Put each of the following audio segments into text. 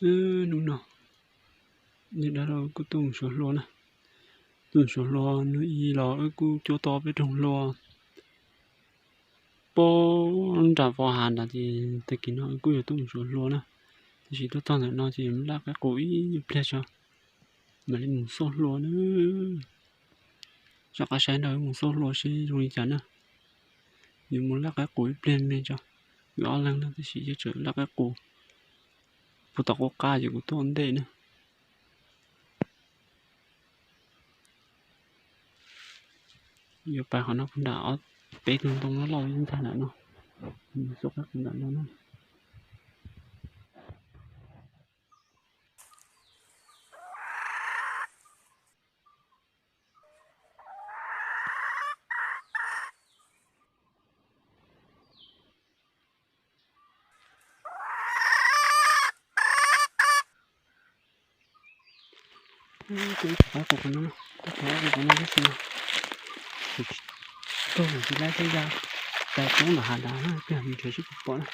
Hnub no, nws dab laug kuj tuaj mus suav hlua na. Tuaj mus suav hlua, hnub ib los wb kuj cuab tau peb rooj hlua. Pab nram vos hav nrad ces tag kis no wb kuj yuav tuaj mus suav hlua na. Tab sis tuaj txog ntawm no ces laj qaib qus ib pliag tso, mam li mus xauj hlua na. Soj qab saib nrog wb mus xauj hlua seb zoo li cas na. Yuav mus laj qaib qus ib pliag me tso, wb ob leeg na tab sis yeej tseem laj qaib qus puag tom qub qab ces kuv tuaj ntej na. Yuav pais qhov no puag nram ob peb tug ntoo loj loj ntag nram no. Xauj qaib qus nram no na. Kuv ib tug qaib qus qhov no, kuv ib tug qaib qus qhov no tab sis mas kuv tsis, kuv tsis laib thiab ya, cais poob nram hav nrad na, peb mus nrhiav seb puas pom na.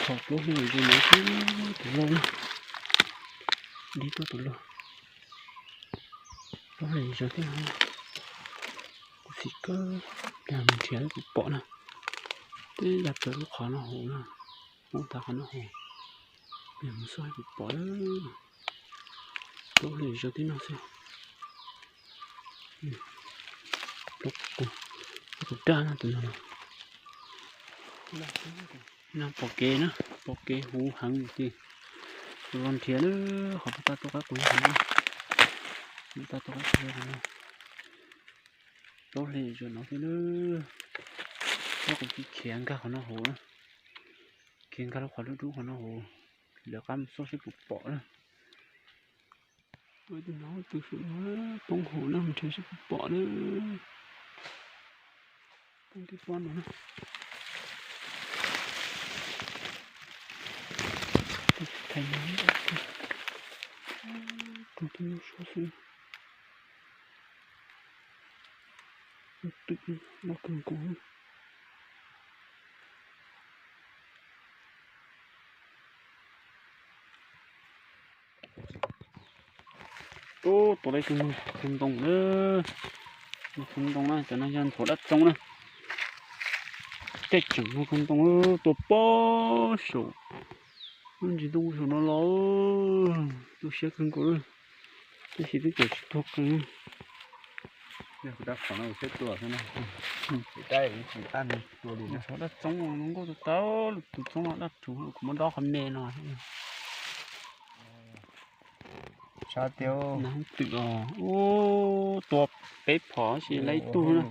Thaum plaub hlis zus no xwb tus laug na, dib tuaj tus laug. Plaub hlis zus thiab, kuv txiv kawg, peb mus nrhiav puas pom na. Twb ya plaws lub qhov no hauv na, poob tas qhov no hauv, peb mus xauj puas pom. Plaub hlis zus thiab no xwb. Plaub qus, plaub qus daj na tus no. No pom kev na, pom kev huv heev tiag. Los nrhiav na, qhov puag ta tuaj qaib qus qhov no, puag ta tuaj qaib qus qhov no. Plaub hlis zus no thiab na, qaib qus khiav nkag qhov no hauv na, khiav nkag lub qhov dub dub qhov no hauv, lawv qab mus xauj seb puas pom na. Tus no tus saum no poob hauv na, mus nrhiav seb puas pom na. Poob tib pob no na. Tus thaiv no, tus tib nyuag suab xwb. Twm loj kawg nkaus. Ub, tua lawm ib tug ntoo na. Ib tug ntoo na, cov no yog ntxhuav dab txoob na. Tej tseem mus kawg ntoo, tua pob saum lub ntsis ntoo saum no los, tu siab kawg nkaus. Tab sis twb tseem tsis tuag qees. Ntxhuav dab txoob, tus nkauj tus tau, tus txoob dab tsuv, kuv muab dob qhov me no. Twm os, ub, tua peb phom tab sis laib ib tug na.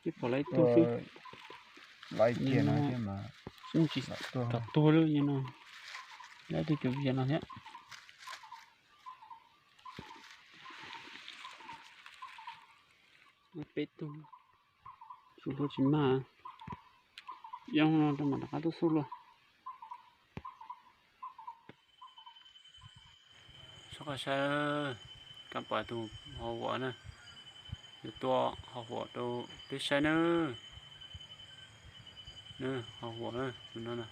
Peb phom laib ib tug xwb. Tsis kam tuag li no. Laib ib tug cov vias no thiab. Peb tug, xauj hlua tsis mag, yog no rau mam rov qab tuaj xauj hlua. Soj qab saib, kam pom tus ho huam na, yuav tua ho huam rau peb saib na. Ho huam na, tus no na.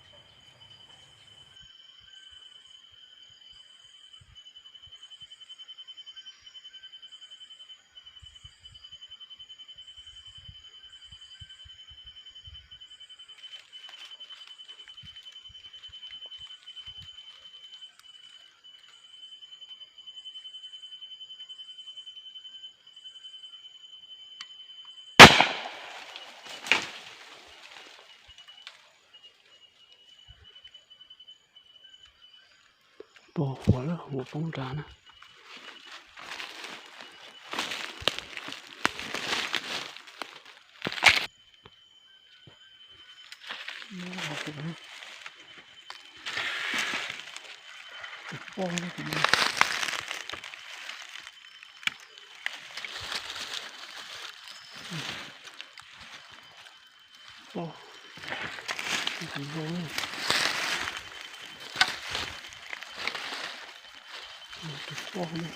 Pom huam lawm, huam poob nrad na. Pom, tus zoo, tus pom ne.